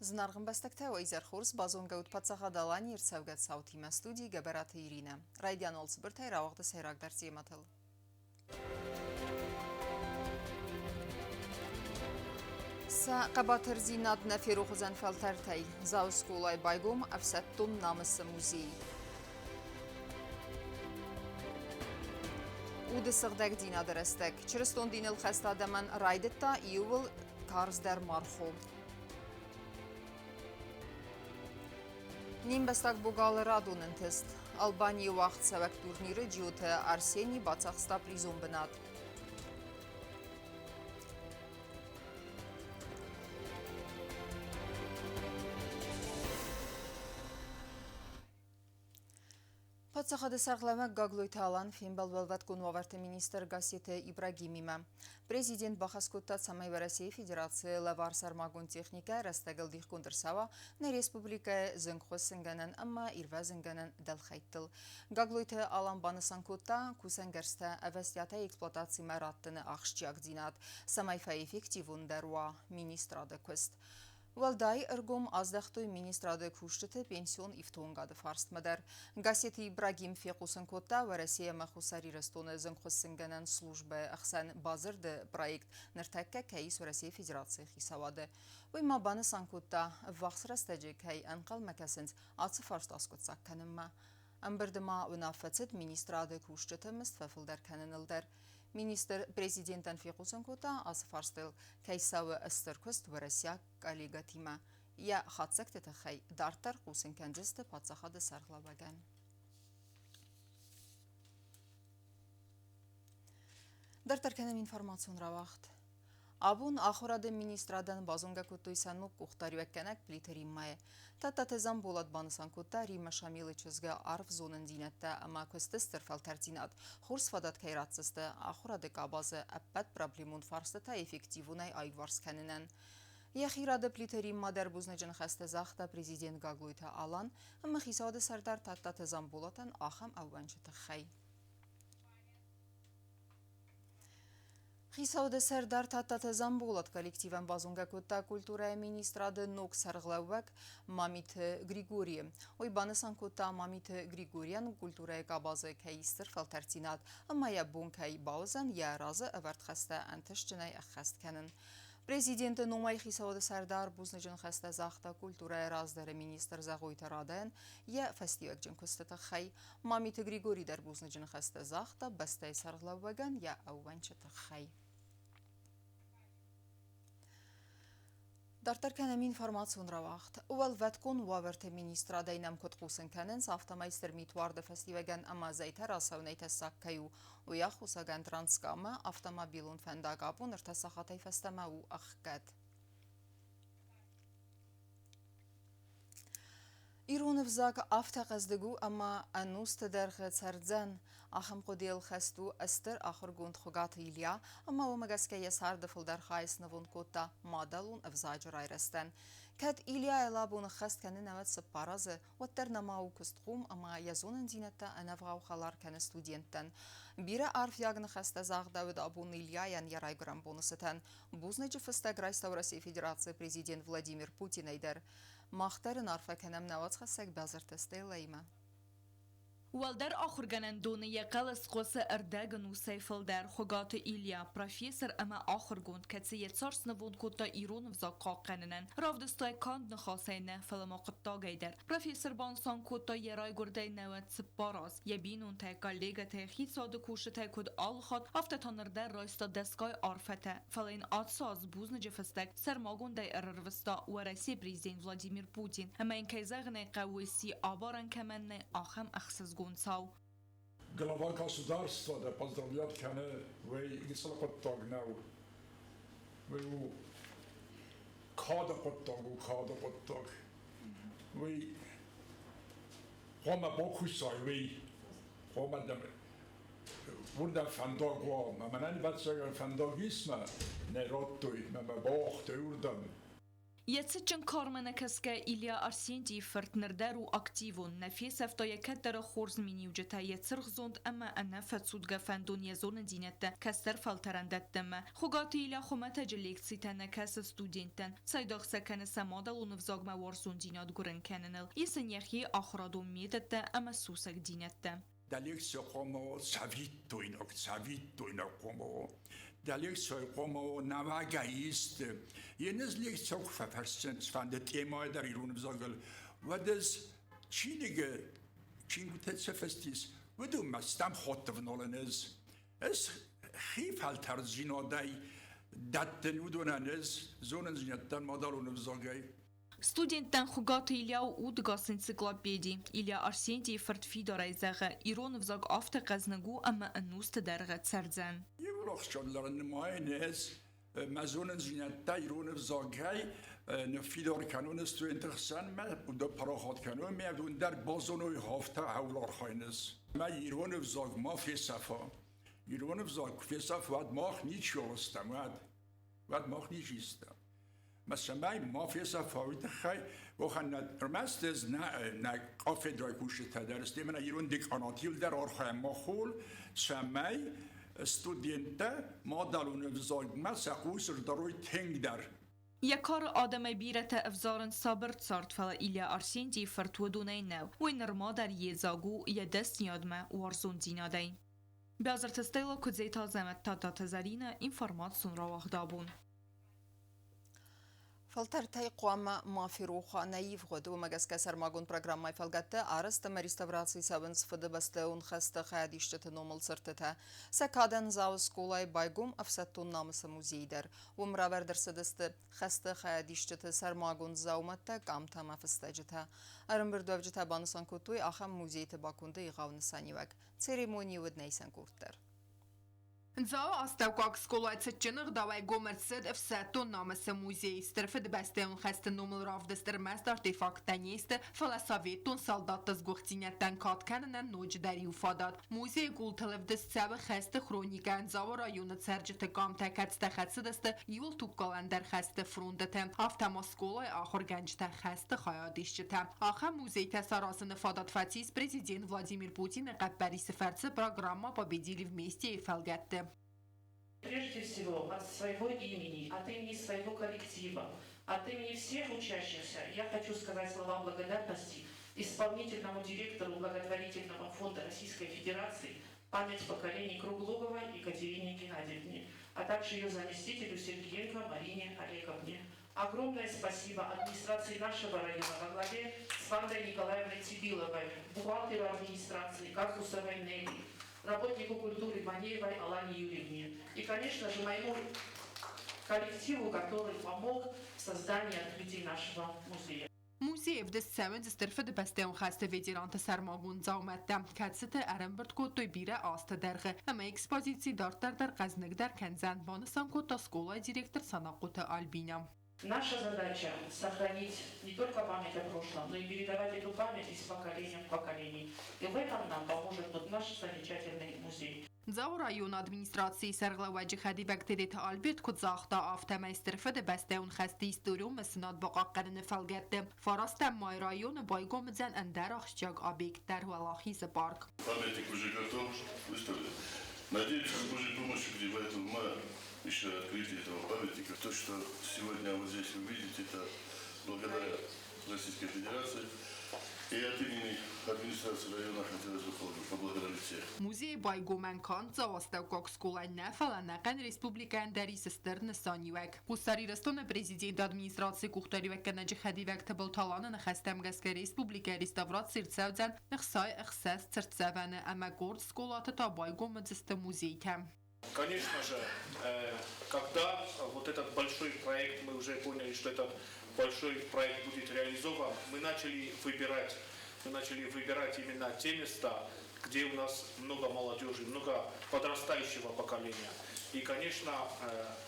Зынаргъ ӕмбӕстӕгтӕ, уӕ изӕр хорз, базонгӕ ут Паддзахад Аланийы ӕрцӕугӕ цаутимӕ студийы Гӕбӕраты Иринӕ. Райдиан уал цыбыртӕй рауагъды сӕйрагдӕр темӕтыл. Сӕ хъӕбатырдзинад нӕ ферох уыдзӕн фӕлтӕртӕй. Дзауы скъолайы байгом ӕфсӕддон намысы музей. Уды сыгъдӕгдзинады рӕстӕг чырыстон диныл хӕст адӕмӕн райдыдта иууыл карздӕр мархо. Не мбӕстаг богалы радон ӕнтыст. Албанийы уагъдцӕуӕг турниры Джиоты Арсений бацахста призон бынат. Паддзахады сӕргълӕууӕг Гаглойты Алан фембӕлд уӕлвӕткон уавӕрты министр Гассеты Ибрагимимӕ. Президент бахӕс кодта, цӕмӕй Уӕрӕсейы Федерацийы лӕвар сӕрмагонд техникӕ рӕстӕгыл дихгонд ӕрцӕуа нӕ республикӕйы зынгхуыссынгӕнӕн ӕмӕ ирвӕзынгӕнӕн дӕлхӕйттыл. Гаглойты Алан банысан кодта, кусӕнгӕрзтӕ ӕвӕстиатӕй эксплуатацимӕ раттыны ахсджиагдзинад, цӕмӕй фӕэффективондӕр уа министрады куыст. Уӕлдай ӕргом аздӕхтой министрады кусджыты пенсион ифтонгады фарстмӕ дӕр. Гассеты Ибрагим фехъусын кодта, Уӕрӕсе ӕмӕ Хуссар Ирыстоны зынгхуыссынгӕнӕн службӕйы ӕхсӕн бадзырды проект ныртӕккӕ кӕй ис Уӕрӕсейы Федерацийы хицауады. Уый ма банысан кодта, ӕввахс рӕстӕджы кӕй ӕнхъӕлмӕ кӕсынц ацы фарст аскъуыддзаг кӕнынмӕ. Ӕмбырды ма уынаффӕ цыд министрады кусджыты мызд фӕфылдӕр кӕныныл дӕр. Министр президентӕн фехъусын кодта, ацы фарстыл кӕй цӕуы стыр куыст уӕрӕсейаг коллегӕтимӕ. Йӕ хатдзӕгты тыххӕй дарддӕр хъусын кӕндзысты паддзахады сӕргълӕууӕгӕн. Дарддӕр кӕнӕм информацион рауагъд. Абон ахуырады министрадӕн базонгӕ кодтой сӕ ног къухдариуӕггӕнӕг Плиты Риммӕйы. Тадтаты Дзамболат банысан кодта, Риммӕ Шамилы чызгы арф зонындзинӕдтӕ ӕмӕ куысты стыр фӕлтӕрддзинад хорз фадат кӕй ратдзысты ахуырады къабазы ӕппӕт проблемон фарстытӕ эффективонӕй аиуварс кӕнынӕн. Йӕхи рады Плиты Риммӕ дӕр бузныджы ныхӕстӕ загъта президент Гаглойты Алан ӕмӕ хицауады сӕрдар Тадтаты Дзамболатӕн ахӕм ӕууӕнчы тыххӕй. Хицауады сӕрдар Тадтаты Дзамболат коллективӕн базонгӕ кодта культурӕйы министрады ног сӕргълӕууӕг Мамиты Григорийы. Уый банысан кодта, Мамиты Григорийӕн культурӕйы къабазы кӕй стыр фӕлтӕрддзинад ӕмӕ йӕ бон кӕй бауыдзӕн йӕ разы ӕвӕрд хӕстӕ ӕнтыстджынӕй ӕххӕст кӕнын. Президенты номӕй хицауады сӕрдар бузныджы ныхӕстӕ загъта культурӕйы раздӕры министр Зӕгъойты Радайӕн йӕ фӕстиуӕгджын куысты тыххӕй. Мамиты Григорий дӕр бузныджы ныхӕстӕ загъта бӕстӕйы сӕргълӕууӕгӕн йӕ ӕууӕнчы тыххӕй. Дарддӕр кӕнӕм информацион рауагъд. Уӕлвӕткон уавӕрты министрадӕй нӕм куыд хъусын кӕнынц, афтӕмӕй стыр митуарды фӕстиуӕгӕн ӕмӕ зӕйтӕ рацӕуынӕй тӕссаг кӕй у, уый аххосагӕн Транскаммӕ автомобилон фӕндаг абон ӕртӕ сахатӕй фӕстӕмӕ у ӕхгӕд. Ирон ӕвзаг афтӕ хъӕздыг у, ӕмӕ ӕнусты дӕргъы цӕрдзӕн. Ахӕм хъуыдыйыл хӕст у стыр ахуыргонд Хуыгаты Илья, ӕмӕ уымӕ гӕсгӕ йӕ царды фылдӕр хай снывонд кодта мадӕлон ӕвзаджы райрӕзтӕн. Кӕд Ильяйыл абон ӕххӕст кӕны науӕд цыппар азы, уӕддӕр нӕма у куыстхъом ӕмӕ йӕ зонындзинӕдтӕ ӕнӕвгъау хӕлар кӕны студенттӕн. Бирӕ арфиаг ныхӕстӕ загъдӕуыд абон Ильяйӕн йӕ райгуырӕн боны цытӕн. Бузныджы фыстӕг райста Уӕрӕсейы Федерацийы президент Владимир Путинӕй дӕр. Мах дӕр ын арфӕ кӕнӕм нӕ уацхӕссӕг Базырты Стеллӕимӕ. Уӕлдӕр ахуыргӕнӕндоны йӕ хъӕлӕс хъуысы ӕрдӕгын усӕй фылдӕр Хуыгаты Илья, профессор ӕмӕ ахуыргонд, кӕцы йӕ цард снывонд кодта ирон ӕвзаг хъахъхъӕнынӕн. Равдыста канд ныхасӕй нӕ, фӕлӕ ма хъуыддагӕй дӕр. Профессор банысан кодта йӕ райгуырдӕй 94 аз. Йӕ бинонтӕ, коллегӕтӕ, хицауады кусджытӕ куыд алы хатт, афтӕ та ныр дӕр райста дӕсгай арфӕтӕ. Фӕлӕ йын ацы аз бузныджы фыстӕг сӕрмагондӕй ӕрӕрвыста Уӕрӕсейы президент Владимир Путин ӕмӕ йын, кӕй зӕгъын ӕй хъӕуы, ци абарӕн кӕмӕн нӕй, ахӕм ӕхсызгон цау. Глава государства дӕ поздравлять кӕны, уый гыццыл хъуыддаг нӕу. Уый у кады хъуыддаг у, кады хъуыддаг. Уый хъуамӕ бакусай, уый хъуамӕ дӕм уырдӕм фӕндаг уа. Мӕнӕн ӕвӕццӕгӕн фӕндаг ис мӕ, нӕ радтой, мӕ мӕ бауагътой уырдӕм. Йӕ цытджын кармӕ нӕкӕсгӕ Илья Арсентийы фырт ныр дӕр у активон, нӕ фесӕфта йӕ кӕддӕры хорз миниуджытӕ, йӕ цыргъзонд ӕмӕ ӕнӕфӕцудгӕ фӕндон йӕ зонындзинӕдтӕ кӕстӕр фӕлтӕрӕн дӕттынмӕ. Хуыгаты Илья хуымӕтӕджы лекцитӕ нӕ кӕсы студенттӕн, цайдагъ сӕ кӕны сӕ мадӕлон ӕвзагмӕ уарзондзинад гуырын кӕныныл, ис ын йӕхи ахуырадон методтӕ ӕмӕ сусӕгдзинӕдтӕ. Дӕ лекци хъуамӕ уа цӕвиттойнаг, цӕвиттойнаг хъуамӕ уа. Дӕ лекци хъуамӕ уа нӕуӕгӕй исты. Йе лекци куы фӕфӕрсдзӕн цыфӕнды темӕйы дӕр ирон ӕвзагыл, уӕд ӕз чиныгы чингуытӕ цы фыст ис, уыдонмӕ стӕм хатт ӕвналын ӕз. Ӕз хи фӕлтӕрддзинадӕй дӕттын уыдонӕн ӕз зонындзинӕдтӕ мадӕлон ӕвзагӕй. Студенттӕн Хуыгаты Илья у удӕгас энциклопеди. Илья Арсентийы фырт фидарӕй зӕгъы, ирон ӕвзаг афтӕ хъӕзныг у ӕмӕ ӕнусты дӕргъы цӕрдзӕн. Иууыл ахсджиагдӕр нымайын ӕз мӕ зонындзинӕдтӕ ирон ӕвзагӕй ныффидар кӕнон студенты хсӕнмӕ, уыдон парахат кӕнон, ме уыдон дӕр базоной афтӕ хӕуыл архайынц. Мӕ ирон ӕвзаг ма фесӕфа. Ирон ӕвзаг куы фесӕфа, уӕд мах ничиуал стӕм, уӕд. Уӕд мах ничи стӕм. Мӕ цӕмӕй ма фесӕфа, уый тыххӕй охӕн ӕрмӕст ӕз нӕ, нӕ кафедрӕйы кусджытӕ дӕр сты, мӕнӕ ирон деканатил дӕр архайӕм махол, цӕмӕй студенттӕ мадӕлон ӕвзагмӕ сӕ хъус ӕрдарой тынгдӕр. Йӕ кары адӕмӕй бирӕтӕ ӕвзарынц сабыр цард, фӕлӕ Илья Арсентийы фырт уыдонӕй нӕу. Уый нырма дӕр йедзаг у йӕ дӕсниадмӕ уарзондзинадӕй. Бязырты Стелла, Куыдзеты Азӕмӕт, Тадтаты Зӕринӕ, информацион рауагъд абон. Фӕлтӕртӕй хъуамӕ ма ферох уа нӕ ивгъуыд. Уымӕ гӕсгӕ сӕрмагонд программӕйы фӕлгӕтты арӕзт ӕмӕ реставраци цӕуынц Фыдыбӕстӕйон хӕсты хайадисджыты номыл цыртытӕ. Сӕ кадӕн Дзауы скъолайы байгом ӕфсӕддон намысы музей дӕр. Уым равӕрд ӕрцыдысты хӕсты хайадисджыты сӕрмагонд дзаумӕттӕ, къамтӕ ӕмӕ фыстӕджытӕ. Ӕрӕмбырдуӕвджытӕ банысан кодтой, ахӕм музейты баконды егъау нысаниуӕг. Церемонийы уыд нӕ исӕн къорд дӕр. Дзауы астӕуккаг скъолайы цытджын ӕгъдауӕй гом ӕрцыд ӕфсӕддон намысы музей. Стыр Фыдыбӕстӕйон хӕсты номыл равдыст ӕрмӕст артефакттӕ не сты, фӕлӕ советон салдатты сгуыхтдзинӕдтӕн кад кӕнынӕн ноджыдӕр иу фадат. Музейы къултыл ӕвдыст цӕуы хӕсты хроникӕ, Дзауы районы цӕрджыты къамтӕ, кӕцытӕ хӕцыдысты иуыл тугкалӕндӕр хӕсты фронтыты, афтӕ ма скъолайы ахуыргӕнджытӕ, хӕсты хайадисджытӕ. Ахӕм музейтӕ саразыны фадат фӕцис президент Владимир Путины хъӕппӕрисы фӕрцы программа «Победили вместе»-йы фӕлгӕтты. Прежде всего, от своего имени, от имени своего коллектива, от имени всех учащихся я хочу сказать слова благодарности исполнительному директору благотворительного фонда Российской Федерации «Память поколений» Кругловой Екатерине Геннадьевне, а также ее заместителю Сергеенко Марине Олеговне. Огромное спасибо администрации нашего района во главе с Вандой Николаевной Тибиловой, бухгалтеру администрации Кактусовой Нелли, работнику культуры Манеевой Алане Юрьевне и, конечно же, моему коллективу, который помог в создании открытии нашего музея. Музейы ӕвдыст цӕуынц Стыр Фыдыбӕстӕйон хӕсты ветеранты сӕрмагонд дзаумӕттӕ, кӕцыты ӕрӕмбырд кодтой бирӕ азты дӕргъы ӕмӕ экспозици дарддӕр дӕр хъӕзныгдӕр кӕндзӕн, банысан кодта скъолайы директор Санахъоты Альбинӕ. Наша задача – сохранить не только память о прошлом, но и передавать эту память из поколения в поколение. И в этом нам поможет вот наш замечательный музей. Дзауы районы администрацийы сӕргълӕууӕджы хӕдивӕг Тедеты Альберт куыд загъта, афтӕмӕй Стыр Фыдыбӕстӕйон хӕсты историон мысынад бахъахъхъӕныны фӕлгӕтты фарастӕм майы районы байгом уыдзӕн ӕндӕр ахсджиаг объект дӕр Уӕлахизы парк. Памятник уже готов, выставлен. Надеемся, с Божьей помощью к 9 мая еще открытие этого памятника. То, что сегодня вы здесь увидите, это благодаря Российской Федерации. И от имени администрации района хотелось бы поблагодарить всех. Музейы байгомӕн канд Дзауы астӕуккаг скъола нӕ, фӕлӕ ӕнӕхъӕн республикӕйӕн дӕр ис стыр нысаниуӕг. Хуссар Ирыстоны президенты администрацийы къухдариуӕггӕнӕджы хӕдивӕг Тыбылты Аланы ныхӕстӕм гӕсгӕ республикӕйы реставраци ӕрцӕудзӕн 66 цыртдзӕвӕны ӕмӕ къорд скъолаты та байгом уыдзысты музейтӕ. Конечно же, когда вот этот большой проект, мы уже поняли, что этот большой проект будет реализован, мы начали выбирать именно те места, где у нас много молодежи, много подрастающего поколения. И, конечно,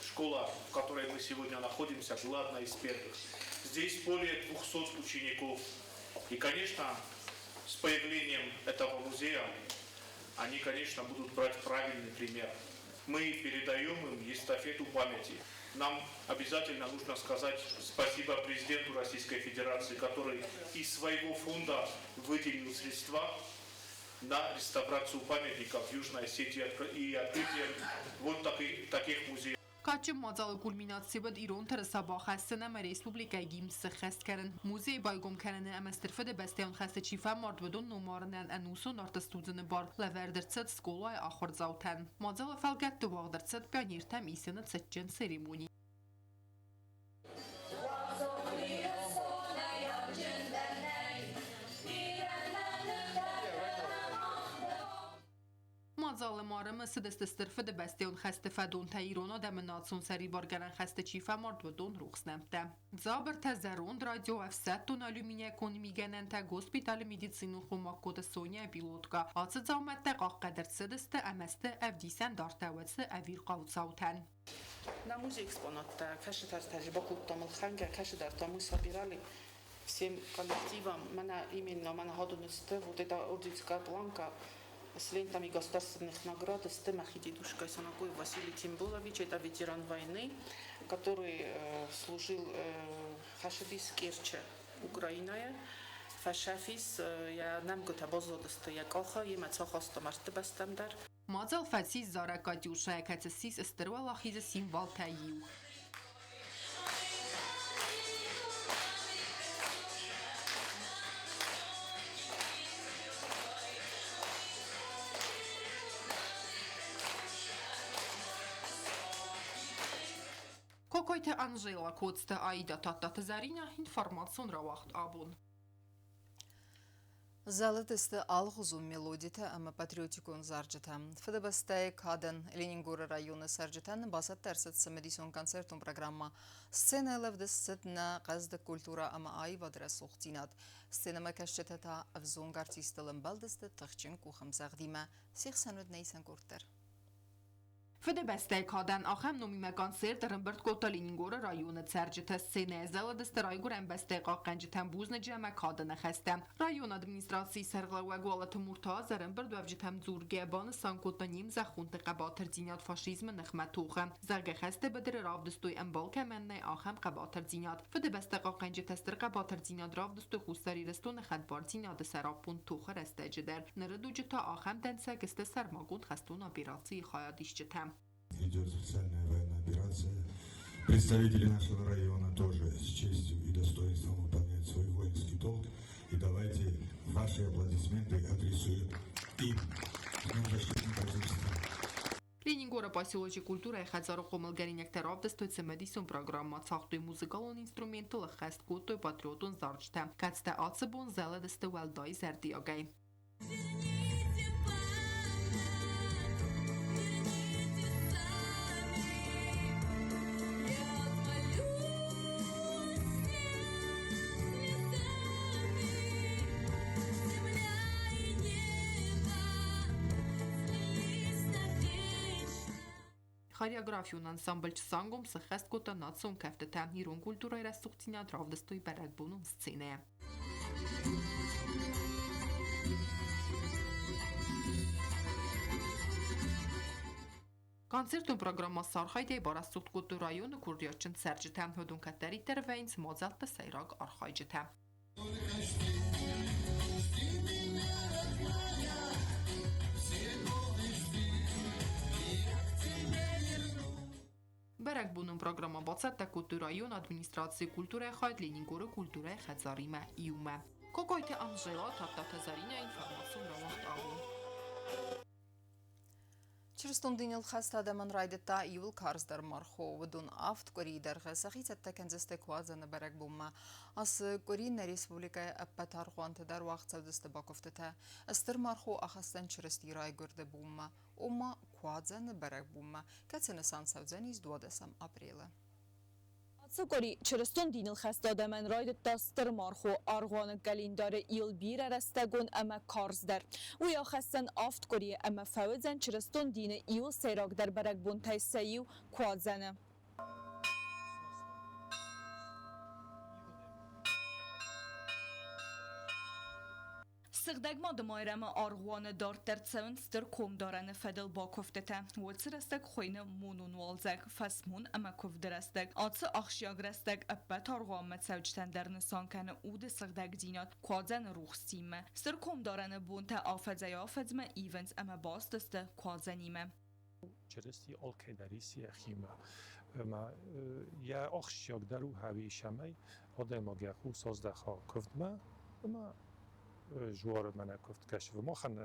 школа, в которой мы сегодня находимся, была одна из первых. Здесь более 200 учеников. И, конечно, с появлением этого музея они, конечно, будут брать правильный пример. Мы передаем им эстафету памяти. Нам обязательно нужно сказать спасибо президенту Российской Федерации, который из своего фонда выделил средства на реставрацию памятников Южной Осетии и открытие вот таких музеев. Кадджын мадзалы кульминаци уыд ирон тырыса бахӕссын ӕмӕ республикӕйы гимн сыххӕст кӕнын. Музей байгом кӕныны ӕмӕ Стыр Фыдыбӕстӕйон хӕсты чи фӕмард, уыдон номарынӕн ӕнусон арт ссудзыны бар лӕвӕрд ӕрцыд скъолайы ахуырдзаутӕн. Мадзалы фӕлгӕтты уагъд ӕрцыд пионертӕм исыны цытджын церемони. Мадзалы ма ӕрымысыдысты Стыр Фыдыбӕстӕйон хӕсты фӕдонтӕ ирон адӕмы национ сӕрибаргӕнӕн хӕсты чи фӕмард, уыдон рухс нӕмттӕ. Дзабыртӕ, зӕронд радио, ӕфсӕддон алюминийӕ мигӕнӕнтӕ, госпиталы медицинон хо Магкоты Соня пилотка. Ацы дзаумӕттӕ хъахъхъӕд ӕрцыдысты ӕмӕ сты ӕвдисӕндартӕ уӕд ӕвирхъау цаутӕн. На музей экспонаттӕ, кӕсыдӕртӕ бакодтам ӕлхӕнгӕ, кӕсыдӕртӕ мы собирали всем коллективом. Мӕнӕ именно мӕнӕ хадон сты, вот это орденская планка с лентами государственных наград сты мӕхи дедушка Санакоев Василий Тимбулович, это ветеран войны, который служил хӕсыдис Керчы, Украинӕйы. Фӕсӕфис, йӕ нӕмгуытӕ баззадысты йӕ къахы, йемӕ цахаста мӕрдты бӕстӕм дӕр. Мадзал фӕцис зарӕг «Катюша», кӕцы ссис Стыр Уӕлахизы символтӕй иу. Кокойты Анжела, Коцты Аида, Тадтаты Зӕринӕ, информацион рауагъд «Абон». Зӕлыдысты алыгъуызон мелодитӕ ӕмӕ патриотикон зарджытӕ. Фыдыбӕстӕйы кадӕн Ленингоры районы цӕрджытӕн бацӕттӕ ӕрцыд цымыдисон концертон программӕ. Сценӕйыл ӕвдыст цыд нӕ хъӕздыг культурӕ ӕмӕ аивады рӕсугъддзинад. Сценӕмӕкӕсджытӕ та ӕвзонг артисттыл ӕмбӕлдысты тыхджын къухӕмдзӕгъдимӕ. Се хсӕн уыд нӕ исӕн къорд дӕр. Фыдыбӕстӕйы кадӕн ахӕм номимӕ концерт ӕрӕмбырд кодта Ленингоры районы цӕрджытӕ. Сценӕйы зӕлыдысты райгуырӕн бӕстӕйы хъахъхъӕнджытӕн бузныджы ӕмӕ кады ныхӕстӕ. Районы администрацийы сӕргълӕууӕг Уалыты Муртаз ӕрӕмбырдуӕвджытӕм дзургӕ банысан кодта не мзӕххонты хъӕбатырдзинад фашизмы ныхмӕ тохы. Зӕгъгӕ, хӕсты быдыры равдыстой ӕмбал кӕмӕн нӕй, ахӕм хъӕбатырдзинад. Фыдыбӕстӕ хъахъхъӕнджытӕ стыр хъӕбатырдзинад равдыстой Хуссар Ирыстоны хӕдбардзинады сӕраппонд тохы рӕстӕджы дӕр. Ныры дуджы та ахӕм дӕнцӕг сты сӕрмагонд хӕстон операцийы хайадисджытӕ. Идет специальная военная операция. Представители нашего района тоже с честью и достоинством выполняют свой воинский долг. И давайте ваши аплодисменты адресуем им. С Днем Защитника Отечества. Ленингоры поселочы культурӕйы хӕдзары хъомылгӕнинӕгтӕ равдыстой цымыдисон программӕ, цагътой музыкалон инструменттыл, ӕххӕст кодтой патриотон зарджытӕ, кӕцытӕ ацы бон зӕлыдысты уӕлдай зӕрдиагӕй. Верните память, верните сами. Я молюсь слезами. Земля и небо слились навечно. Хореографион ансамбль Чысангом сӕххӕст кодта национ кӕфтытӕ, ирон культурӕйы рӕсугъддзинад равдыстой бӕрӕгбонон сценӕйӕ. Концертон программӕ сархайдӕй барӕсугъд кодтой районы курдиатджын цӕрджытӕ. Уыдон кӕддӕриддӕр вӕййынц мадзӕлтты сӕйраг архайджытӕ. Жди меня, родная, все годы жди, я к тебе вернусь. Бӕрӕгбонон программӕ бацӕттӕ кодтой районы администрацийы культурӕйы хайад Ленингоры культурӕйы хӕдзаримӕ иумӕ. Кокойты Анжела, Тадтаты Зӕринӕ, информацион рауагъд «Абон». Чырыстон диныл хӕст адӕмӕн райдыдта иууыл карздӕр мархо. Уыдон авд къуырийы дӕргъы сӕхи цӕттӕ кӕндзысты Куадзӕны бӕрӕгбонмӕ. Ацы къуыри нӕ республикӕйы ӕппӕт аргъуанты дӕр уагъд цӕудзысты бакуывтытӕ. Стыр мархо ахӕсдзӕн Чырыстийы райгуырды бонмӕ, ома Куадзӕны бӕрӕгбонмӕ, кӕцы нысан цӕудзӕнис 12 апрелы. Ацы къуыри чырыстон диныл хӕст адӕмӕн райдыдта стыр мархо. Аргъуаны къӕлиндары ил бирӕ рӕстӕгон ӕмӕ карздӕр. Уый ахӕсдзӕн авд къуырийы ӕмӕ фӕуыдзӕн чырыстон дины иуыл сӕйрагдӕр бӕрӕгбонтӕй сӕ иу Куадзӕны. Сыгъдӕг Мады Майрӕмы аргъуаны дарддӕр цӕуынц стыр комдарӕны фӕдыл бакуывдтытӕ. Уыцы рӕстӕг хуыйны монон уалдзӕг, фӕсмон ӕмӕ куывды рӕстӕг. Ацы ахсджиаг рӕстӕг ӕппӕт аргъуанмӕ цӕуджытӕн дӕр нысан кӕны уды сыгъдӕгдзинад, куадзӕны рухс цинмӕ. Стыр комдарӕны бонтӕ афӕдзӕй-афӕдзмӕ ивынц ӕмӕ баст сты куадзӕнимӕ. Чырысти алкӕдӕр ис йӕхимӕ. Ӕмӕ йӕ ахсджиагдӕр у хӕуисӕмӕй адӕймаг йӕ хъус аздӕха куывдмӕ ӕмӕ жуары мӕнӕ куывд кӕсы. Махӕн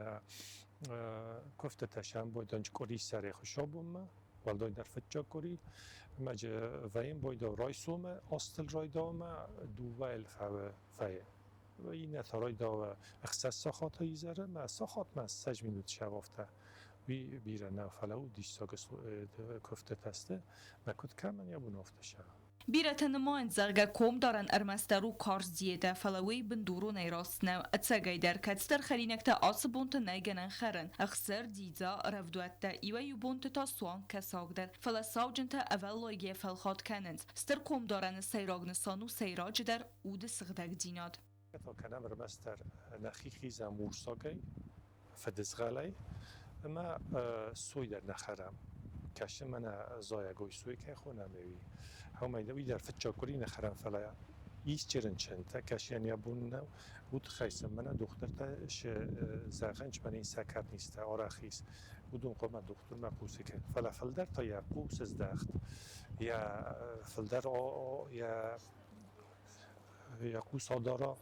куывдтытӕ сӕмбойдӕн къуырисӕрӕй хуыцаубонмӕ, уӕлдайдӕр фыццаг къуыри. Ӕмӕ вӕййын бойдау райсомы астыл райдаумӕ дыууӕйыл фӕуы. Иннӕтӕ райдауы ӕхсӕз сахаты изӕры мӕ сахатмӕ ссӕдз минут сӕвӕфтӕ. Уый бирӕ нӕ, фӕлӕ у диссаг куывдтытӕ сты, мӕ куыд кӕмӕн йӕ бон, афтӕ сӕ. Бирӕтӕ нымайынц, зӕгъгӕ, комдарӕн ӕрмӕстдӕр у карз диетӕ, фӕлӕ уый бындуронӕй раст нӕу. Ӕцӕгӕйдӕр, кӕцыдӕр хӕринӕгтӕ ацы бонты нӕй гӕнӕн хӕрын: ӕхсыр, дзидза, рӕвдуӕттӕ, иуӕй-иу бонты та суанг кӕсаг дӕр. Фӕлӕ сауджынтӕ ӕвӕллойгӕ фӕлхат кӕнынц. Стыр комдарӕны сӕйраг нысан у сӕйраджыдӕр уды сыгъдӕгдзинад. Кӕнӕм ӕрмӕстдӕр нӕхи хизӕм урсагӕй, фыдызгъӕлӕй ӕмӕ сой дӕр нӕ хӕрӕм. Кӕсы мӕнӕ зайӕгой сой кӕй хонӕм, уый. Уымӕй уый дӕр фыццаг къуыри нӕ хӕрӕм, фӕлӕ исчи рынчынтӕ, кӕсийӕн йӕ бон нӕу, уый тыххӕй сын мӕнӕ дохтыртӕ зӕгъынц, мӕнӕ йын сӕкӕрнизтӕ арӕх ис, уыдон хъуамӕ дохтырмӕ хъусын кӕнын. Фӕлӕ фылдӕр та йӕ хъус здӕхт, йӕ фылдӕр йӕ йӕ хъус адара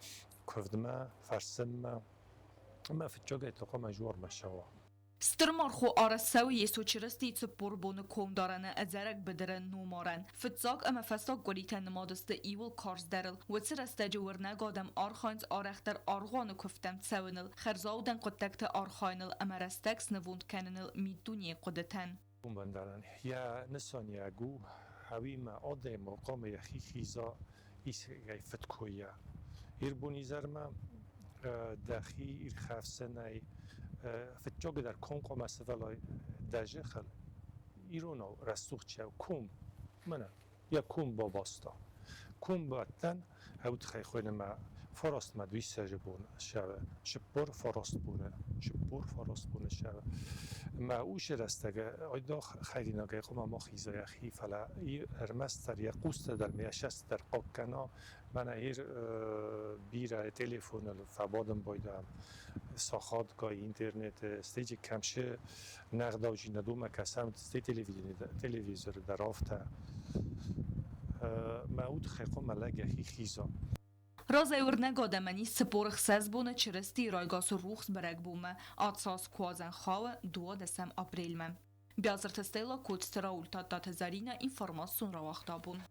куывдмӕ, фӕрсынмӕ ӕмӕ фыццагӕй та хъуамӕ жуармӕ ссӕуа. Стыр мархо арӕзт цӕуы Йесо Чырыстийы 40 боны комдарӕны ӕдзӕрӕг быдыры номарӕн. Фыццаг ӕмӕ фӕстаг къуыритӕ нымад сты иуыл карздӕрыл. Уыцы рӕстӕджы уырнӕг адӕм архайынц арӕхдӕр аргъуаны куывдтӕм цӕуыныл, хӕрзаудӕн хъуыддӕгты архайыныл ӕмӕ рӕстӕг снывонд кӕныныл миддунейы хъуыдытӕн. Бындарӕн йӕ нысаниуӕг у, хъӕуимӕ адӕмы хъуамӕ йӕхи хиза искӕй фыдкойӕ. Ирбонизӕрмӕ дӕхи ирхӕфсынӕй фыццагдӕр комкоммӕ сывӕллон дӕ зӕххыл иронау рӕсугъд чи у, ком, мӕнӕ йӕ ком бабаста. Комбӕттӕн ӕвдхӕй хуыйны фарастмӕ дуиссӕджы бон ссӕуы, 49 боны, 49 боны ссӕуы. Ӕмӕ уыцы рӕстӕг айдагъ хӕринагӕй хъуамӕ ма хиза йӕхи, фӕлӕ ӕрмӕстдӕр йӕ хъустӕ дӕр ӕмӕ йӕ цӕст дӕр хъахъхъӕна. Мӕнӕ ир бирӕ телефоныл фӕбадын байдайӕм, сахатгай интернеты, стӕй кӕм шы нӕгъдауджы уымӕ кӕсӕм, стӕй телевизоры дӕр афтӕ. Мӕ уд хъуамӕ лӕг йӕхи хиза. Разӕй уырнӕг адӕмӕн ис 46 боны Чырыстийы райгасы рухс бӕрӕгбонмӕ, Ацаз куадзӕн хауы 12 апрельмӕ. Биазырты Стелла, Коцты Рауль, Тадтаты Заринӕ, информацион рауагъдабон.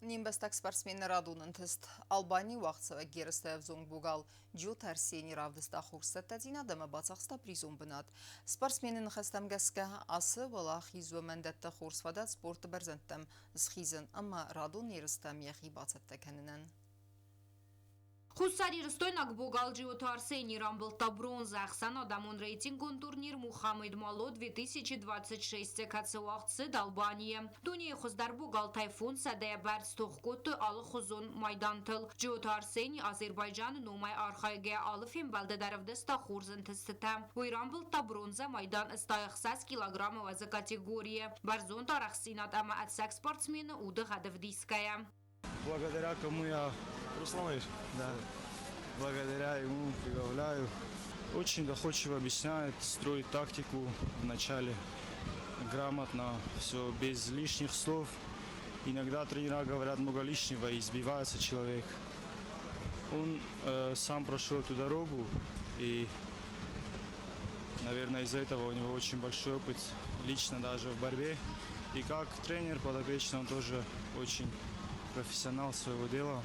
Не мбӕстаг спортсмен радон ӕнтыст. Албанийы уагъдцӕуӕг ерыстӕ ӕвзонг богал Джиоты Арсений равдыста хорз цӕттӕдзинад ӕмӕ бацахста призон бынат. Спортсмены ныхӕстӕм гӕсгӕ, ацы уӕлахиз уымӕн дӕтты хорз фадат спорты бӕрзӕндтӕм схизын ӕмӕ радон ерыстӕм йӕхи бацӕттӕ кӕнынӕн. Хуссарирыстойнаг богал Джиоты Арсений рамбылдта бронзӕ ӕхсӕнадӕмон рейтингон турнир Мухаммед Мало 2026, кӕцы уагъд цыд Албанийы. Дунейы хуыздӕр богалтӕй 500 бӕрц тох кодтой алыхуызон майдантыл. Джиоты Арсений Азербайджаны номӕй архайгӕ алы фембӕлды дӕр ӕвдыста хорз ӕнтыстытӕ. Уый рамбылдта бронзӕ майдан 66 килограммы уӕзы категорийы. Бӕрзонд арӕхстдзинад ӕмӕ ӕцӕг спортсмены удыгъӕд ӕвдисгӕйӕ. Благодаря кому я... Русланович? Да. Благодаря ему прибавляю. Очень доходчиво объясняет, строит тактику вначале. Грамотно, все без лишних слов. Иногда тренера говорят много лишнего и сбивается человек. Он сам прошел эту дорогу и, наверное, из-за этого у него очень большой опыт лично даже в борьбе. И как тренер подопечный он тоже очень профессионал своего дела.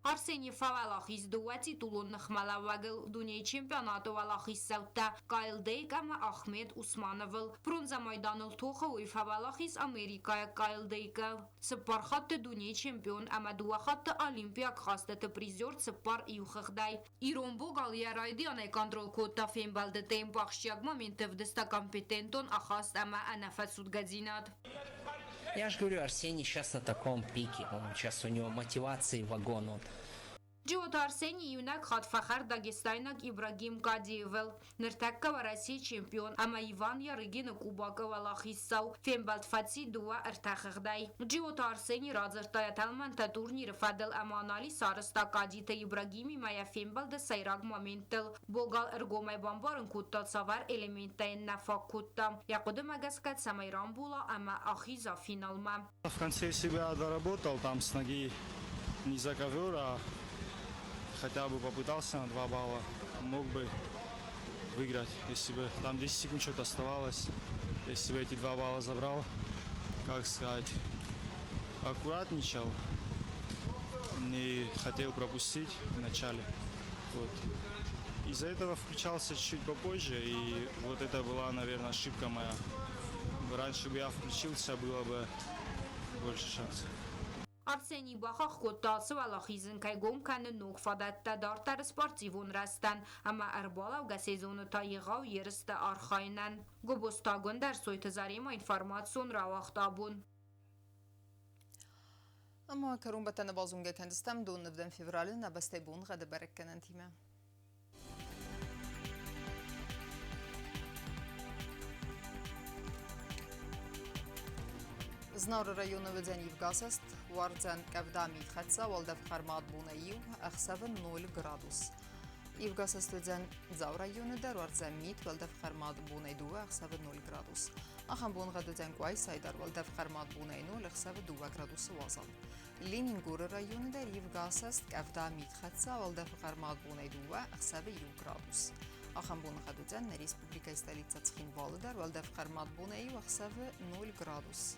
Арсений фӕуӕлахиз дыууӕ титулон ныхмӕлӕууӕгыл дунейы чемпионаты уӕлахиздзӕуттӕ Кайл Дейк ӕмӕ Ахмед Усмановыл. Бронзӕ майданыл тохы уый фӕуӕлахиз америкӕйаг Кайл Дейкыл. Цыппар хатты дунейы чемпион ӕмӕ дыууӕ хатты олимпиаг хъӕзтыты призер цыппар иухыгъдӕй. Ирон богал йӕ райдианӕй контрол кодта фембӕлды темп, ахсджиаг моменты ӕвдыста компетентон ахаст ӕмӕ ӕнӕфӕцудгӕдзинад. Я же говорю, Арсений сейчас на таком пике, он сейчас у него мотивации вагон, он Джиоты Арсений иунӕг хатт фӕхӕрд дагестайнаг Ибрагим Кадиевыл. Ныртӕккӕ Уӕрӕсейы чемпион ӕмӕ Иван Ярыгины Кубокы уӕлахиздзау фембӕлд фӕци дыууӕ-ӕртӕ хыгъдӕй. Джиоты Арсений радзырдта йӕ тӕлмӕнтӕ турниры фӕдыл ӕмӕ анализ сарӕзта Кадиты Ибрагимимӕ йӕ фембӕлды сӕйраг моменттыл. Богал ӕргомӕй бамбарын кодта, цавӕр элементтӕ йын нӕ фаг кодта. Йӕ хъуыдымӕ гӕсгӕ, цӕмӕй рамбула ӕмӕ ахиза финалмӕ. В конце себя доработал, там с ноги не за ковер, а хотя бы попытался на 2 балла. Мог бы выиграть, если бы там 10 секунд что-то оставалось. Если бы эти 2 балла забрал, как сказать, аккуратничал, не хотел пропустить в начале. Вот. Из-за этого включался чуть-чуть попозже, и вот это была, наверное, ошибка моя. Раньше бы я включился, было бы больше шансов. Арсений бахахх кодта, ацы уӕлахиз ын кӕй гом кӕны ног фадӕттӕ дарддӕры спортивон рӕзтӕн ӕмӕ ӕрбалӕугӕ сезоны та егъау ерысты архайынӕн. Гобозты Агуындӕр, Сойты Зарема, информацион рауагъд абон. Ӕмӕ кӕронбӕттӕны базонгӕ кӕндзыстӕм доннывдӕм февралы нӕ бӕстӕйы боныгъӕды бӕрӕггӕнӕнтимӕ. Знауыры районы уыдзӕн ивгасӕст, уардзӕн къӕвда мидхӕццӕ, уӕлдӕф хъӕрмад бонӕй иу, ӕхсӕвы 0 градус. Ивгасӕст уыдзӕн Дзауы районы дӕр, уардзӕн мит, уӕлдӕф хъӕрмад бонӕй дыууӕ, ӕхсӕвы 0 градус. Ахӕм боныгъӕд уыдзӕн Къуайсайы дӕр, уӕлдӕф хъӕрмад бонӕй 0, ӕхсӕвы 2 градусы уазал. Ленингоры районы дӕр ивгасӕст къӕвда мидхӕццӕ, уӕлдӕфы хъӕрмад бонӕй дыууӕ, ӕхсӕвы иу градус. Ахӕм боныгъӕд уыдзӕн нӕ республикӕйы столицӕ Цхинвалы дӕр, уӕлдӕф хъӕрмад бонӕй иу, ӕхсӕвы 0 градус.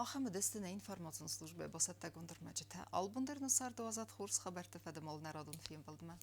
Ахӕм уыдысты нӕ информацион службӕйы бацӕттӕгонд ӕрмӕджытӕ. Албон дӕр нӕ царды уадзат хорз хабӕртты фӕдыл нӕ радон фембӕлдмӕ.